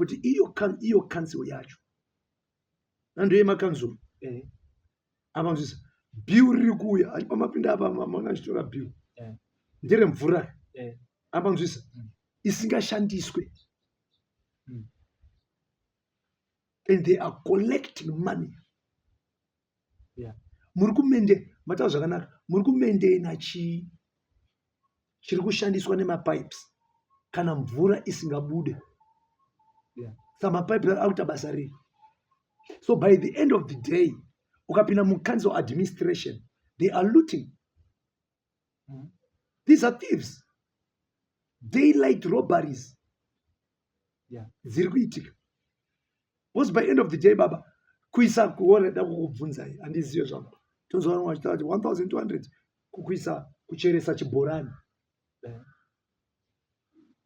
Kuti iyo council yacho nando yemakanzuru apa nzwisa bill riri kuuya achipa mapinda apa manga achitora bill nderemvura apa nzwisa isingashandiswe. And they are collecting money. Muri kumende mataura zvakanaka, muri kumendena chii chiri kushandiswa nemapipes kana mvura isingabude? Saka mapipes akuita basa rei? So by the end of the day, ukapinda mucouncil administration, they are looting. These are thieves, daylight robberies dziri kuitika, because by end of the day, baba, kuisa kuona da kukubvunzai, handizive zvangu, tonzwa vamwe vachitaura kuti 1200 kukuisa kucheresa chibhorani.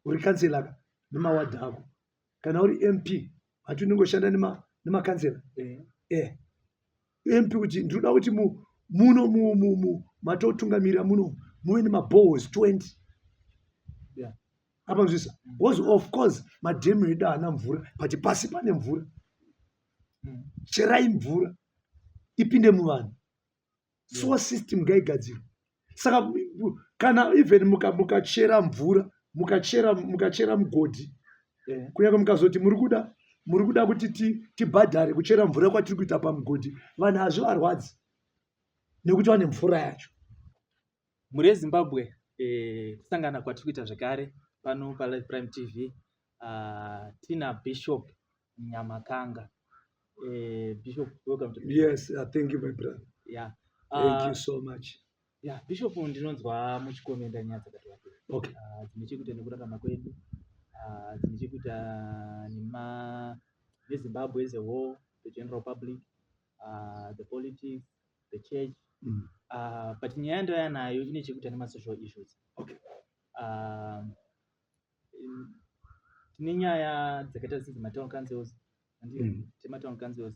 Uri kansela ka nemawadhi ako, kana uri MP hati unongoshanda nemakansela. MP kuti ndinoda kuti muno matotungamirira muno muve nemabohos 20. Apa nzwisa, because of course madhemu edu haana mvura, but pasi pane mvura. Cherai mvura ipinde muvanhu. Sewer system ngaigadzirwe. Saka kana even mukachera mvura, mukachera mugodhi, kunyange mukazoti muri kuda kuti tibhadhare kuchera mvura kwatiri kuita pamugodhi, vanhu hazvivarwadzi nekuti vane mvura yacho. Mhuri yeZimbabwe, kusangana kwatiri kuita zvekare pano paLive Prime TV, tina Bishop Nyamakanga. Bishop, welcome to Yes, thank you, my brother. Thank you so much. Yeah, Bishop, ndinonzwa muchikomenda nyaya dzakati wandei dzine chekuita nekurarama kwedu, dzine chekuita neZimbabwe as a whole, the general public, the politics, the church. But nyaya yandauya nayo ine chekuita nemasocial issues. Tine nyaya dzakaita sedzematown councils, handiti? Tematown councils,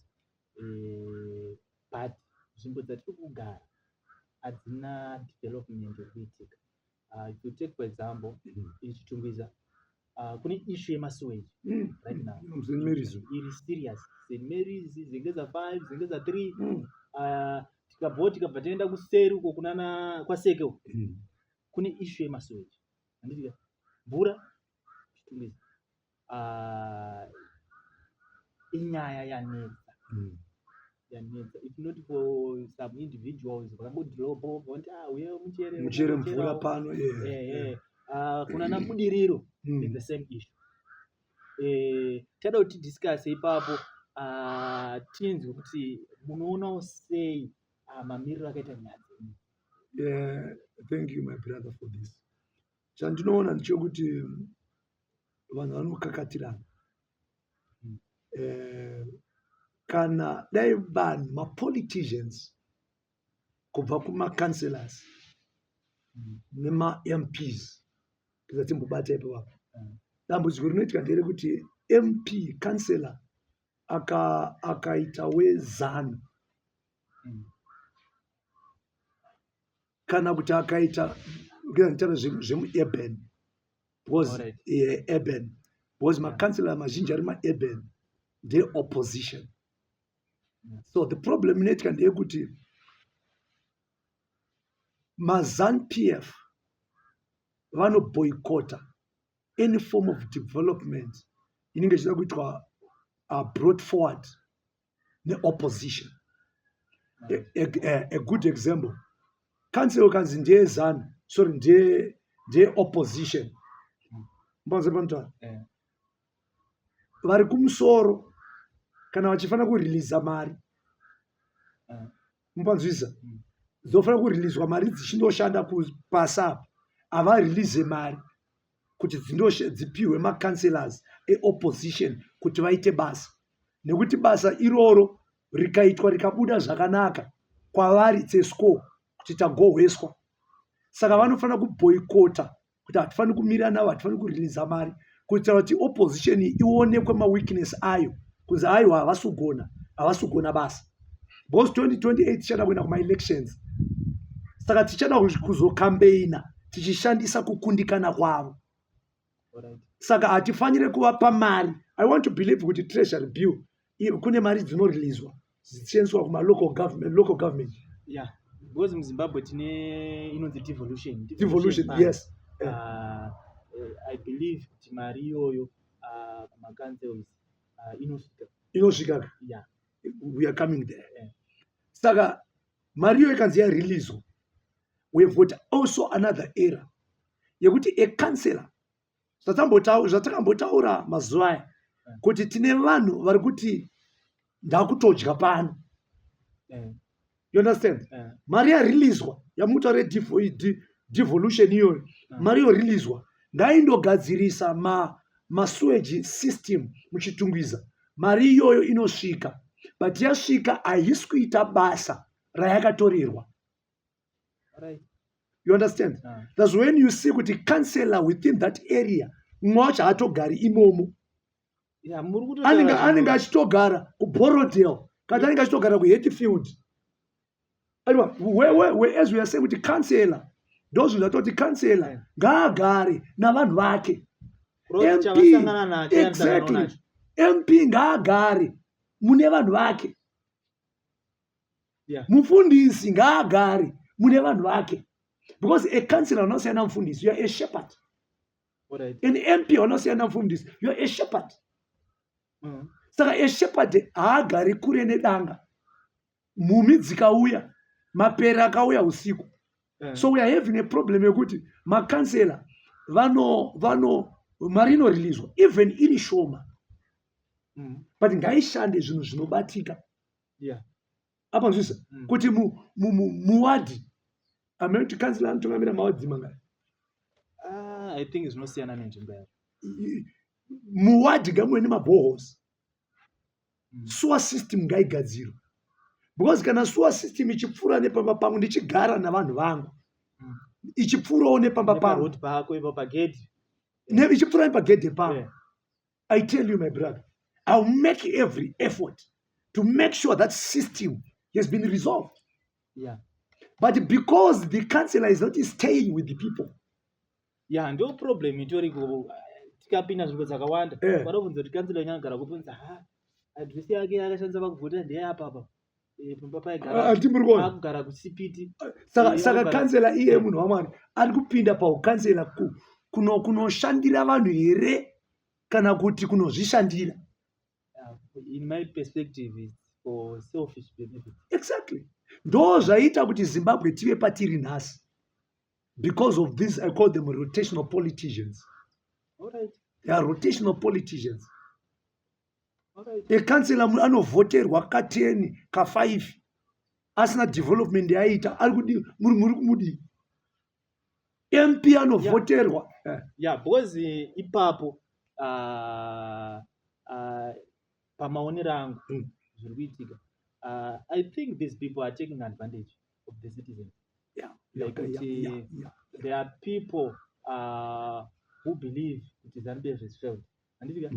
but nzvimbo dzatiri kugara hadzina development iri kuitika. If you take, for example, iChitungwiza, kune issue yemasewage right now. St Mary's. Iri serious. St Mary's, Zengeza 5, Zengeza 3. Tikabvawo, tikabva taenda kuseri uko kunana kwaSeke uko, kune issue yemasewage, handiti ka? Mvura Chitungwiza inyaya yanetsa, yanetsa. If not for some individuals vakangodhiropo vanoti, "Ah, uye muchere muchere mvura pano." Kuna naBudiriro, is the same issue. Tada kuti tidiscuss ipapo, tinzwe kuti munoonawo sei mamiriro akaita nyaya dzenyu. Yeah, thank you, my brother, for this. Chandinoona ndechekuti vanhu vanokakatirana. Kana dai vanhu mapoliticians kubva kumacouncillors nemaMPs, tisatimbobata ipapo, dambudziko rinoitika nderekuti MP, councillor akaita weZANU kana kuti akaita nditaura zvemuurban, because yeah, urban, because macouncillor mazhinji ari maurban ndeopposition. So the problem inoitika ndeyekuti maZANU PF vanoboycota any form of development inenge ichida kuitwa brought forward neopposition. A good example, council kanzi ndeyeZANU, sorry, ndeyeopposition, mbanze panotaura vari kumusoro kana vachifanira kuriliza mari, mupanzwisa, dzofanira kurilizwa mari dzichindoshanda kupasa apa, havarilize mari kuti dzipiwe macouncillors eopposition kuti vaite basa, nekuti basa iroro rikaitwa rikabuda zvakanaka kwavari, it's a score kuti tagohweswa. Saka vanofanira kuboycota kuti hatifaniri kumira navo, hatifaniri kuriliza mari, kuitira kuti opposition ionekwe maweakness ayo, kunzi aiwa, havasi kugona, havasi kugona basa, because 2028 tichada kuenda kumaelections, saka tichada kuzokambeina tichishandisa kukundikana kwavo. Saka hatifaniri kuvapa mari. I want to believe kuti treasury bill kune mari dzinoreleaswa dzichiendeswa kumalocal government, local government. Yeah, because muZimbabwe tine inonzi devolution. Devolution. Fund. Yes. I believe kuti mari iyoyo kumacouncils inosvika. Inosvika. We are coming there. Saka mari iyoyo ikanzi yareleaswa, we have got also another era yekuti a councillor, zvatakambotaura mazuva aya kuti tine vanhu vari kuti ndakutodya pano. You understand? Mari yareleaswa yamutaura devolution iyoyo, mari yoreleaswa ngaindogadzirisa masewage system muChitungwiza. Mari iyoyo inosvika, but yasvika haisi kuita basa rayakatorerwa. You understand? That's when you see kuti councillor within that area, mumwe wacho haatogari imomo. Yeah, muri kutotaura anenge anenge achitogara kuBorrowdale kana anenge achitogara kuHatfield. Aiwa, as we are saying kuti councillor, ndozvinhu zvatoti councillor ngaagare navanhu vake. Kureva kuti MP, chavasangana nacho yanosanganawo nacho. MP ngaagare mune vanhu vake. Mufundisi ngaagare mune vanhu vake, because a councillor unosiyana mufundisi, you are a shepherd. An MP unosiyana mufundisi, you are a shepherd. Saka a shepherd haagari kure nedanga. Mhumi dzikauya, mapere akauya usiku. So we are having a problem yekuti makansela vano mari inoreleaswa, even iri shoma, but ngaishande zvinhu zvinobatika. Apa nzwisa kuti muwadhi amene kuti kansela anotungamira mawadhi mangani? Ah, I think zvinosiyana nenzvimbo yacho. Muwadhi ngamuve nemaboreholes. Sewer system ngaigadzirwe, because kana sewer system ichipfuura nepamba pangu, ndichigara navanhu vangu, ichipfuurawo nepamba pangu, neparod pako ipo pagedhi. Ichipfuura nepagedhe pangu, I tell you, my brother, I'll make every effort to make sure that system has been resolved. But because the councillor is not staying with the people, Yeah, ndo problem itoriko. Tikapinda nzvimbo dzakawanda, vanobvunza kuti kansela wenyu anogara kupi, unzi ha, address yake yakashandisa pakuvhota ndeyapapa. Pamba paigara Ati muri kuona? Akugara kuSipiti. Saka saka kansela iye, munhu waMwari, ari kupinda paukansela kunoshandira vanhu here kana kuti kunozvishandira? In my perspective, it's for selfish benefit. Exactly. Ndo zvaita kuti Zimbabwe tive patiri nhasi, because of this, I call them rotational politicians. They are rotational politicians. Ekansela anovhoterwa ka10, ka5, asina development yaita, ari kudi muri kumudii? MP anovhoterwa. Yeah, because ipapo pamaonero angu, zviri kuitika, I think these people are taking advantage of the citizens. Like kuti there are people who believe kuti ZANU-PF has failed, handitika?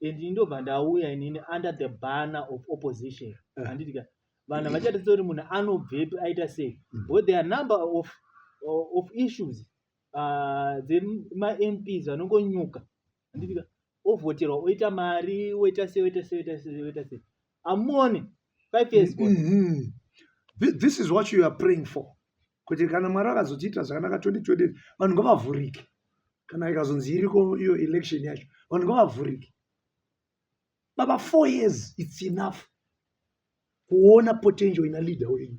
And indobva ndauya inini under the banner of opposition, handitika? Vanhu havachatotsa kuti munhu anobvepi, aita sei, because there are number of issues dzemaMPs vanongonyuka, handitika? Ovhoterwa, oita mari, oita sei, oita sei, oita sei, oita sei, amuone 5 years gone. This is what you are praying for, kuti kana Mwari akazotiita zvakanaka 2020, vanhu ngavavhurike. Kana ikazonzi iriko iyo election yacho, vanhu ngavavhurike, baba. 4 years, it's enough kuona potential ina leader wenyu.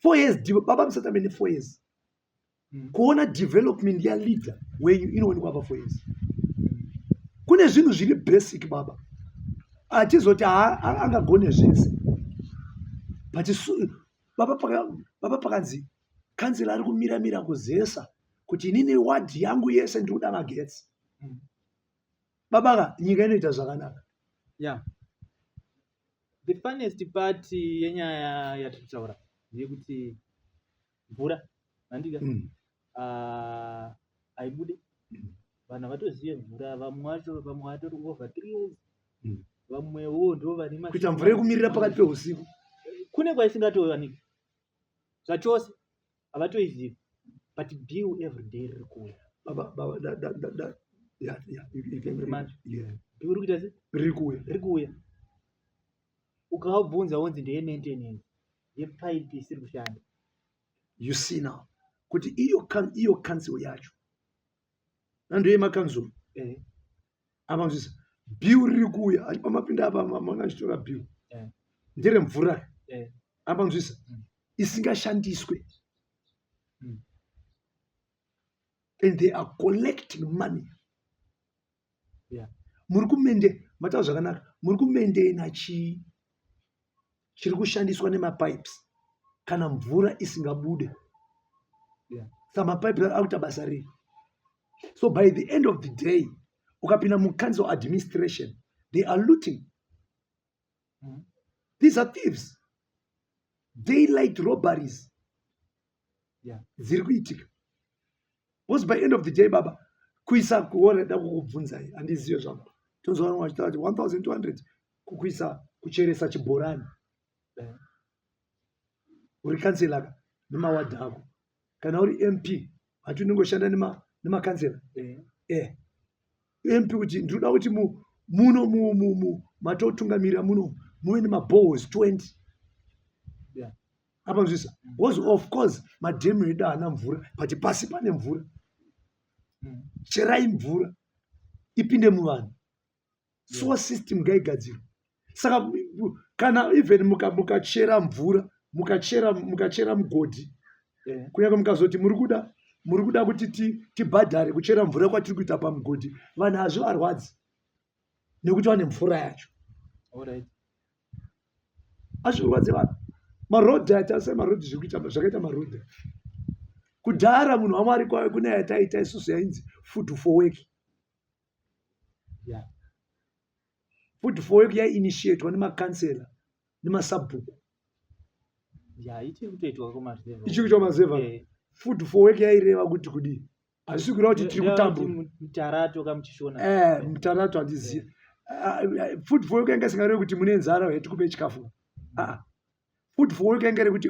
4 years, baba, musatambe ne4 years. Kuona development yaleader wenyu inoonekwa pa4 years. Kune zvinhu zviri basic, baba, achizoti angagone zvese, but baba, baba, pakanzi kansela ari kumiramira kuZESA kuti inini wadhi yangu yese ndiri kuda magetsi, baba ka, nyika inoita zvakanaka. Yeah, the funniest part yenyaya yatiri kutaura ndeyekuti mvura, handika? Ah, haibude. Vanhu havatozive mvura. Vamwe vacho, vamwe vatori over 3 years. Vamwewo ndo vane Kuita mvura yekumirira pakati peusiku. Kune kwaisingatowaniki zvachose, havatoizivi, but bill every day riri kuuya. Baba, baba, da, da, da, da. Yeah, you can Every month. Yeah. Bill riri kuita se Riri kuuya. Riri kuuya. Ukavabvunza wonzi ndeye maintenance yepaipi isiri kushanda. You see now kuti iyo council yacho nando yemakanzuru apa nzwisa bill riri kuuya achi pamapinda apa manga achitora bill nderemvura apa nzwisa isingashandiswe and they are collecting money. Muri kumende mataura zvakanaka, muri kumendena chii chiri kushandiswa nemapipes kana mvura isingabude? Saka mapipes akuita basa rei? So by the end of the day, ukapinda mucouncil administration, they are looting. These are thieves, daylight robberies dziri kuitika, because by end of the day, baba, kuisa kuona da kukubvunzai, handizive zvangu, tonzwa vamwe vachitaura kuti 1200 kukuisa kucheresa chibhorani. Uri kansela ka nemawadhi ako, kana uri MP hati unongoshanda nemakansela. MP kuti ndinoda kuti muno matotungamirira muno muve nemaboreholes 20. Apa nzwisa, because of course madhemu edu haana mvura, but pasi pane mvura. Cherai mvura ipinde muvanhu. Sewer system ngaigadzirwe. Saka kana even mukachera mvura, mukachera mugodhi, kunyange mukazoti muri kuda kuti tibhadhare kuchera mvura kwatiri kuita pamugodhi, vanhu hazvivarwadzi nekuti vane mvura yacho. Hazvirwadzi vanhu. Marodhi aita marodhi, zviri kuita zvakaita marodhi kudhara, munhu waMwari, kune yataita isusu yainzi food for work. Food for work yaiinitiatwa nemakansela nemasabhuku. Yeah, ichiri kutoitwa kumaruzevha. Ichiri kuitwa kumaruzevha. Food for work yaireva kuti kudii? Hazvisi kureva kuti tiri kutambura. Mutarato kamuchishona. Mutarato handizivi. Food for work yanga isingarevi kuti mune nzara yatikupe chikafu. Ah, food for work yanga iri kuti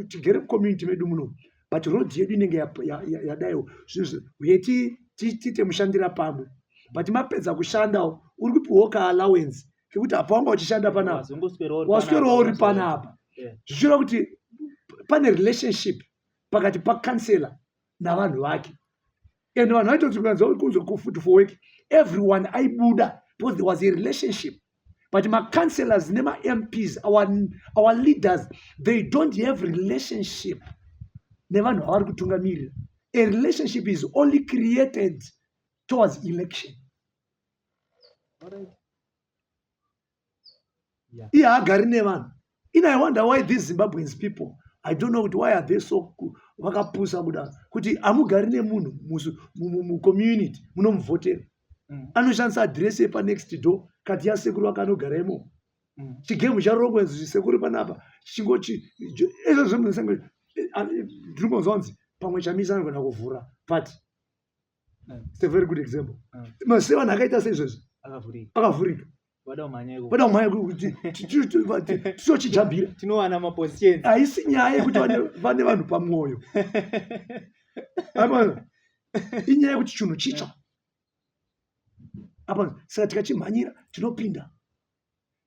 tigere mucommunity medu muno, but road yedu inenge yadaiwo zvinhu, uye tiite mushandira pamwe, but mapedza kushandawo uri kupiwawo kaallowance kekuti apa wanga uchishanda panapa, Wazongoswerawo uri waswerawo uri panapa. Panapa zvichireva kuti pane relationship pakati pakansela navanhu vake, and vanhu vaitoti kunzwa kunzwa kufood for work, everyone aibuda because there was a relationship. But macounselors nema-MPs, our leaders, they don't have relationship nevanhu vavari kutungamirira. A relationship is only created towards election. Iye haagari nevanhu. In I wonder why these Zimbabweans people, I don't know kuti why are they so vakapusa kudaro, kuti hamugari nemunhu mucommunity munomuvhotera. Anoshandisa adhiresi yepanext door kati yasekuru vakanogara imomo. Chigemu charongwa zvisekuru panapa chingochi izvo zvemunhu. Ndiri kunzwa kunzi pamwe Chamisa anogona kuvhura party. It's a very good example. Mase vanhu akaita seizvozvi Akavhurika. Akavhurika. Vada kumhanya ikoko. Vada kumhanya kuti titochijambira. Tinowana mapositions. Haisi nyaya yekuti vane vanhu pamwoyo. Apa inyaya yekuti chinhu chitsva apa, saka tikachimhanyira tinopinda,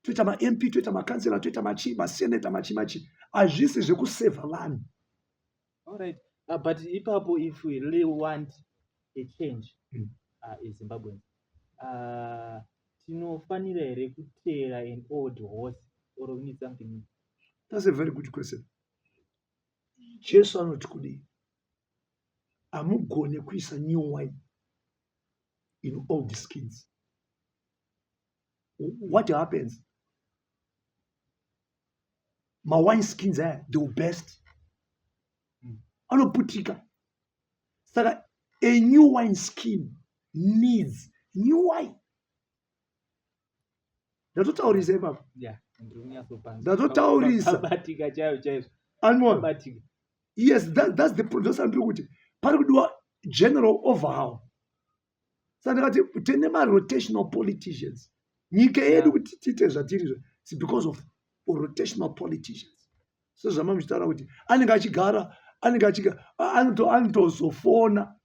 toita maMP, toita makansela, toita machi maseneta, machi machi. Hazvisi zvekusevha vanhu. Alright. But ipapo, if we really want a change as Zimbabweans, tinofanira here kuteera an old horse or we need something new? That's a very good question. Jesu anoti kudii? Hamugone kuisa new wine in old skins. What happens? Mawine skins aya, they will burst. Anoputika. Saka a new wine skin needs new wine. Ndatotaurisa ipapo. Yeah, ndiri kunyatsopanzwa. Ndatotaurisa. Pabatika chaizvo chaizvo. Anmon. Pabatika. Yes, that's the ndosandiri kuti pari kudiwa general overhaul. Saka ndakati tine marotational politicians. Nyika yedu kuti tiite zvatiri izvo, it's because of rotational politicians. Sezvama muchitaura kuti anenge achigara, anenge achigara, anotozofona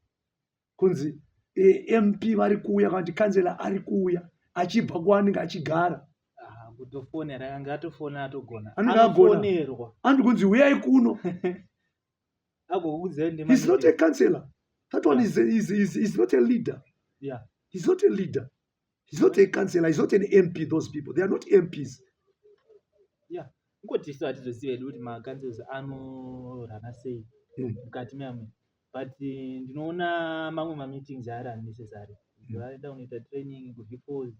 kunzi MP vari kuuya kana kuti kansela ari kuuya achibva kwaanenge achigara. Ah, kutofonera anga atofona atogona. Anenge agona. Anofonerwa. Andi kunzi uyai kuno. Agokuudzai ndima. He's not a councillor. That one is not a leader. He's not a leader. He's not a councillor. He's not an MP. Those people, they are not MPs. Yeah. Ngoti isu hatizozivi hedu kuti macouncils anorana sei mukati meamwe, but ndinoona mamwe mameetings ari unnecessary. Vaenda kunoita training kuVFalls.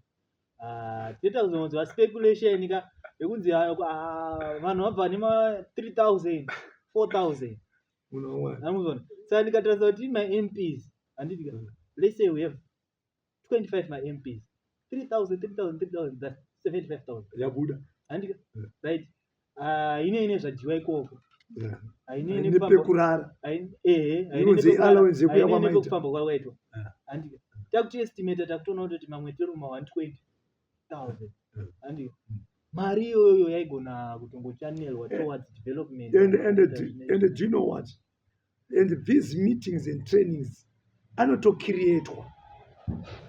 Tinoita kuzonzwa speculation ka yekunzi vanhu vabva nema 3000, 4000. Unoona. Amuzona. Saka ndikatarisa kuti ma-MPs, handiti ka, let's say we have 25 ma-MPs, 3000, 3000, 3000, that's 75,000. Yabuda. Handiti ka? Right. Ine zvadyiwa ikoko. Haine Nepekurara. Ehe. Inonzi allowance yekuya kwamaita. Nepekufamba kwakaitwa. Handiti ka? Takuti estimate, takutoona kuti mamwe tiri muma 120,000. Handiti ka? Mari iyoyo yaigona kutongochanelwa towards development. And do you know what? And these meetings and trainings anotocreatwa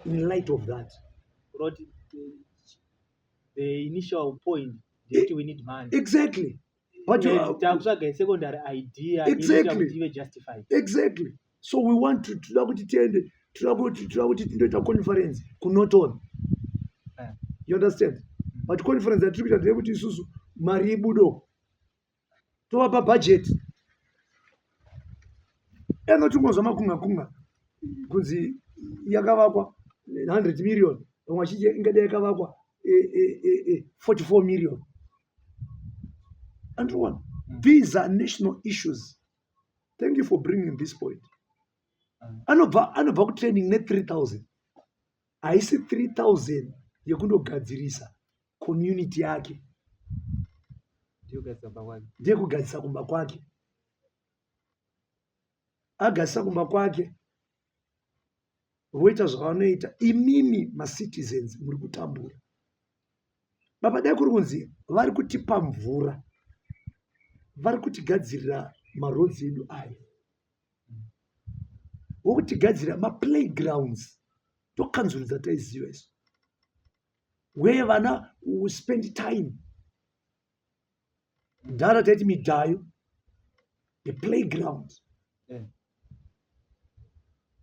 in light of that. Kuroti the initial point ndeyekuti we need money. Exactly. But you And takutsvaga secondary idea inoita kuti ive justified. Exactly. So we want to toda kuti tiende, toda kuti tindoita conference kuNorton. You understand? But conference yatiri kuita ndeyekuti isusu mari ibudo. Tovapa budget. Enotingozwa makunga kunga kunzi yakavakwa 100 million, vamwe vachiti ingadai yakavakwa 44 million. Androona, these are national issues. Thank you for bringing this point. Anobva kutraining ne3000. Haisi 3000 yekundogadzirisa community yake. Ndiyogadzira kumba kwake. Ndeyekugadzisa kumba kwake. Agadzisa kumba kwake, voita zvavanoita. Imimi macitizens muri kutambura. Baba, dai kuri kunzi vari kutipa mvura, vari kutigadzirira maroads edu aya, vokutigadzirira maplaygrounds, ndokanzuro dzataiziva isu, where vana will spend time. Mudhara taiti midhayo, the playground.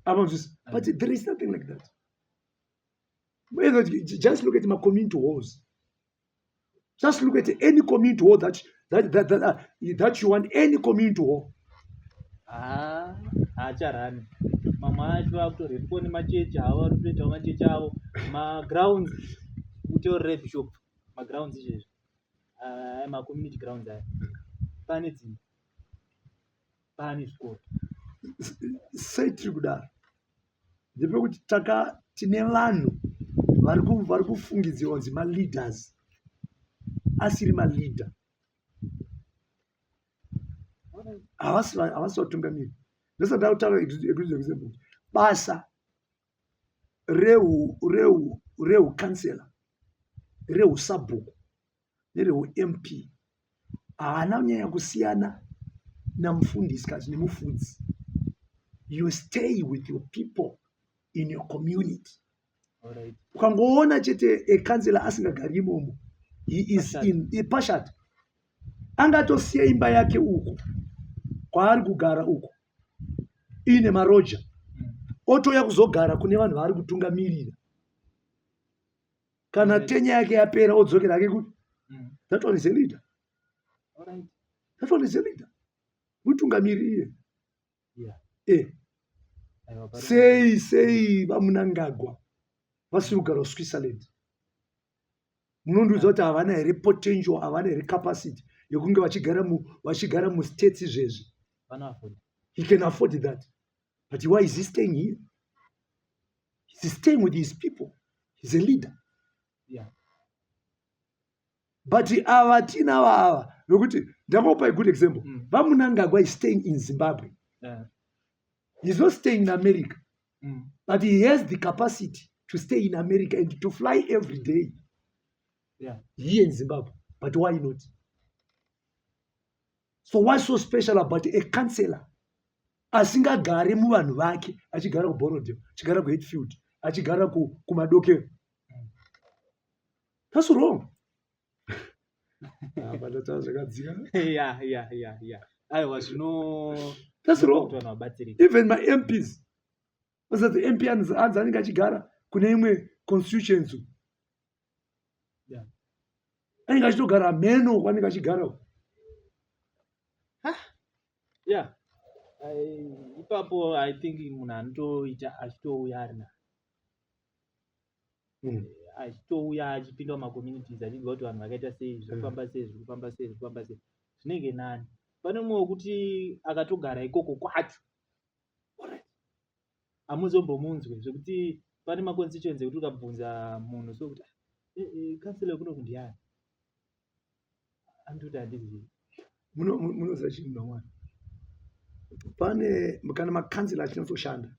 Avanzwisa? But there is nothing like that. Just look at my community halls. Just look at any community hall that you want, any community hall. Ah, haacharani. Mamwe acho akutorepwa nemachechi avo, vari kutoitawo machechi avo magrounds. Utorere bishop magrounds izvezvi, aya macommunity grounds aya, pane dzimba, pane zvikoro. Sei tiri kudaro? Ndepekuti taka tine vanhu vari kufungidzirwa kunzi maleaders asiri maleader. Havasi vatungamiri. Ndosati ndakutaura a good example, basa reukansela, reusabhuku nereuMP haana kunyanya kusiyana namufundisi kana nemufudzi. You stay with your people in your community. Ukangoona chete ekansela asingagari imomo, he is Pashata. in pashata. Angatosiya imba yake uku kwaari kugara uku iine maroja, otouya kuzogara kune vanhu vaari kutungamirira. Kana tenure yake yapera, odzokera hake kuti that one is a leader. That one is a leader, mutungamiriri iye. Aiwa, Sei vaMnangagwa vasiri kugara kuSwitzerland? Munondiudza kuti havana here potential, havana here capacity yekunge vachigara muStates izvezvi? Vanoafforda. He can afford that, but why is he staying here? He's staying with his people. He's a leader. But ava tinava ava vekuti ndakupa a good example. VaMnangagwa is staying in Zimbabwe. He's not staying in America, but he has the capacity to stay in America and to fly every day here in Zimbabwe. But why not? So what's so special about a councillor? Asingagari muvanhu vake, achigara kuBorrowdale, achigara kuHatfield, achigara kuMadokero. That's wrong. Apa ndataura zvakadzika. Ya, aiwa, zvino That's wrong. Kuti vanhu vabatsirike. Even my MPs, vasati MP anzi anenge achigara kune imwe constituency. Anenge achitogara mheno kwanenge achigara. Ya, ipapo I think munhu anotoita achitouya ari na achitouya achipinda mumacommunities, achinzwa kuti vanhu vakaita sei, zviri kufamba sei, zviri kufamba sei, zviri kufamba sei, zvinenge nani. Pane mumwe wekuti akatogara ikoko kwacho, hamuzombomunzwe, zvekuti pane maconstituency ekuti ukabvunza munhu so kuti, "Kansela wekunoku ndiani?" anototi, "Handizivi." Munoziva chinhu namwari, pane kana makanzela achinyatsoshanda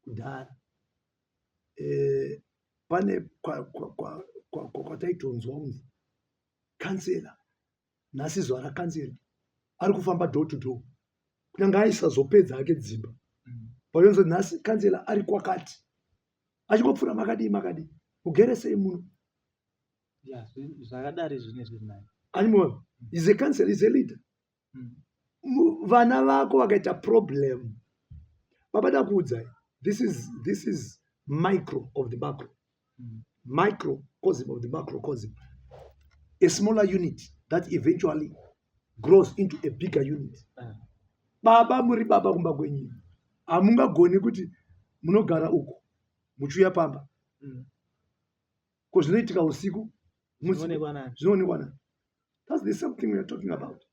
kudhara, pane kwataitonzwa kunzi kansela nhasi, zuva rakansela ari kufamba door to door, kunyange aisazopedza hake dzimba. Patonzi nhasi kansela ari kwakati, achingopfuura, "Makadii, makadii, mugere sei muno?" Ya, zvakadari zvine zviri nani. Animona is a councillor, is a leader. Vana vako vakaita problem, baba, dakuudzai, this is micro of the macro, microcosm of the macrocosm, a smaller unit that eventually grows into a bigger unit. Baba, muri baba kumba kwenyu, hamungagoni kuti munogara uku muchiuya pamba. Ko zvinoitika usiku? Zvinoonekwa nani? Zvinoonekwa nani? That's the same thing we are talking about.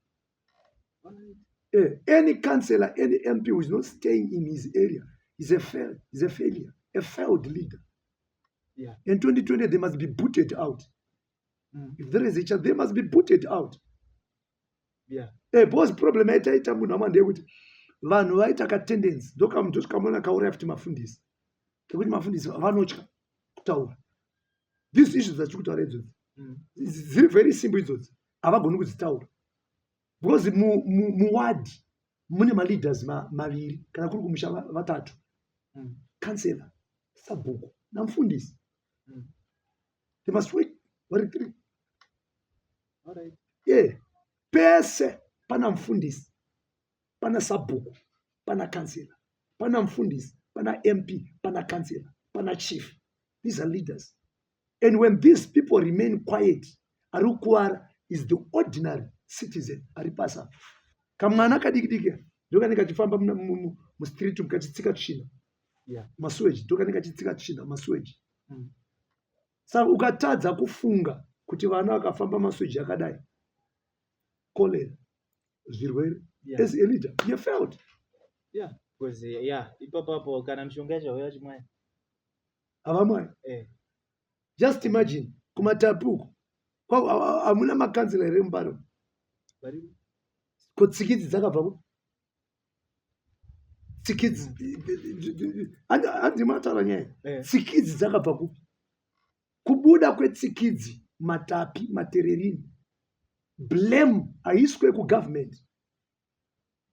Any councillor, any MP who is not staying in his area is a failure, a failed leader. In 2020 they must be booted out. If there is a chance, they must be booted out. Because problem yaitaita munhu amwe ndeyekuti vanhu vaita katendency, ndosvika kauraya futi mafundisi, kekuti mafundisi vanotya kutaura these issues dzatiri kutaura idzodzi. Dziri very simple idzodzi, havagoni kudzitaura because muward mune maleaders maviri, kana kuri kumusha vatatu: councillor, sabhuku namufundisi. They must work vari three. Yeah, pese pana mufundisi, pana sabhuku, pana councillor, pana mufundisi, pana MP, pana councillor, pana chief. These are leaders, and when these people remain quiet, ari kukuvara is the ordinary citizen ari pasi apa. Kamwana kadiki diki ndokanenge kachifamba mustreet umu kachitsika tsvina, masewage, ndokanenge kachitsika tsvina, masewage. Saka ukatadza kufunga kuti vana vakafamba masewage akadai, cholera, zvirwere, as a leader you failed. Yeah, because yeah, ipapapo kana mishonga yacho yauya chimwaya. Havamwai. Just imagine kuMatapi uko, hamuna makanzela here muMbare? Variko. Ko tsikidzi dzakabva ku tsikidzi? Handima ataura nyaya. Tsikidzi dzakabva kupi? Kubuda kwetsikidzi, Matapi, Matererini, blame haiswe kugovernment.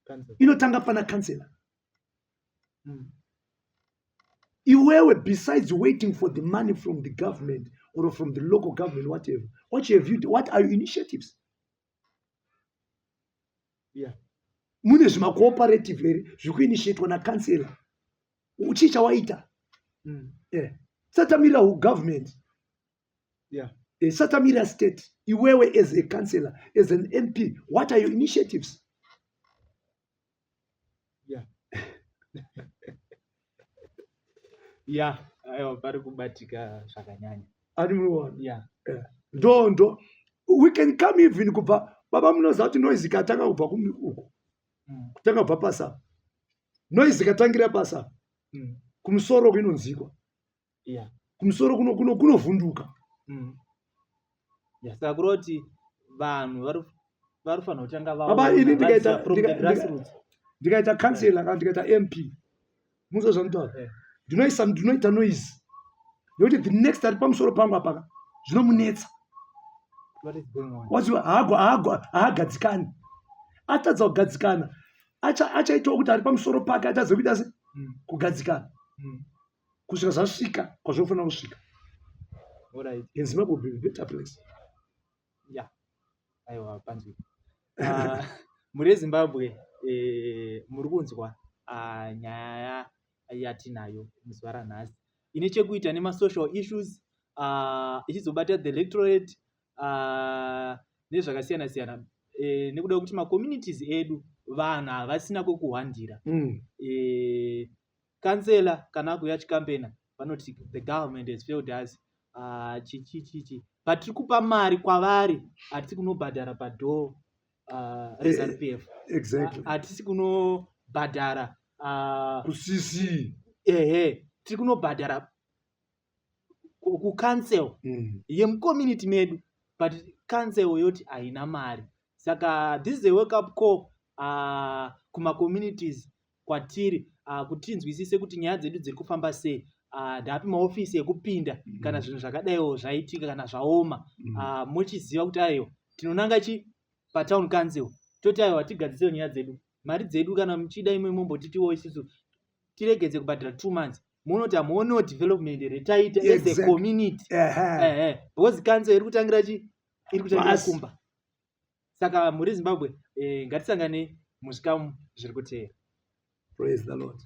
Council. Inotanga pana councillor. Iwewe, besides waiting for the money from the government or from the local government, whatever, what have you, what are your initiatives? Mune zvimacooperative here zviri kuinitiatwa nakansela? Chii chawaita? Satamira government. Satamira state. Iwewe as a councillor, as an MP, what are your initiatives? Yeah, aiwa, pari kubatika zvakanyanya. Ani munoona? Yeah. Ndo we can come even kubva, baba, munoziva kuti noise ikatanga kubva uku, kutanga kubva pasi apa, noise ikatangira pasi apa, kumusoro kuinonzikwa. Kumusoro kunovhunduka. Yeah, saka kureva kuti vanhu vari kufanira kutanga Baba, ini vaona, vaziva from the grassroots. Ndikaita councillor kana ndikaita MP, muzo zvanotaura, ndinoita noise nekuti the next ari pamusoro pangu apaka zvinomunetsa. What is going on? Waziva, haagadzikani, atadza kugadzikana. Achaitawo kuti ari pamusoro pake achaziva kuita se kugadzikana kusvika zvasvika kwazvinofanira kusvika. And Zimbabwe will be a better place. Ya, aiwa, panzwi. Mhuri yeZimbabwe, muri kunzwa nyaya yatinayo muzuva ranhasi ine chekuita nemasocial issues, ichizobata the electorate nezvakasiyana siyana, nekuda kwekuti macommunities edu vanhu havasina kwekuhwandira. Kansela kana akuuya achikampena vanoti the government has failed us, chichi chichi, but tiri kupa mari kwavari. Hatisi kunobhadhara padoor reZANU PF. Hatisi kunobhadhara kuCC. Ehe, tiri kunobhadhara kucouncil yemucommunity medu, but council yoti haina mari. Saka this is a wake up call kumacommunities kwatiri, kuti tinzwisise kuti nyaya dzedu dziri kufamba sei, ndapi maofisi ekupinda kana zvinhu zvakadaiwo zvaitika, kana zvaoma. Muchiziva kuti aiwa, tinonanga chi patown council, toti aiwa, tigadzisewo nyaya dzedu, mari dzedu kana muchida imwe mombotitiwo isusu tiregedze kubhadhara 2 months, munoti hamuonewo development here taita as a community? Ehe, because council iri kutangira chi iri kutangira kumba. Saka mhuri Zimbabwe, ngatisangane muzvikamu zviri kuteera. Praise the Lord.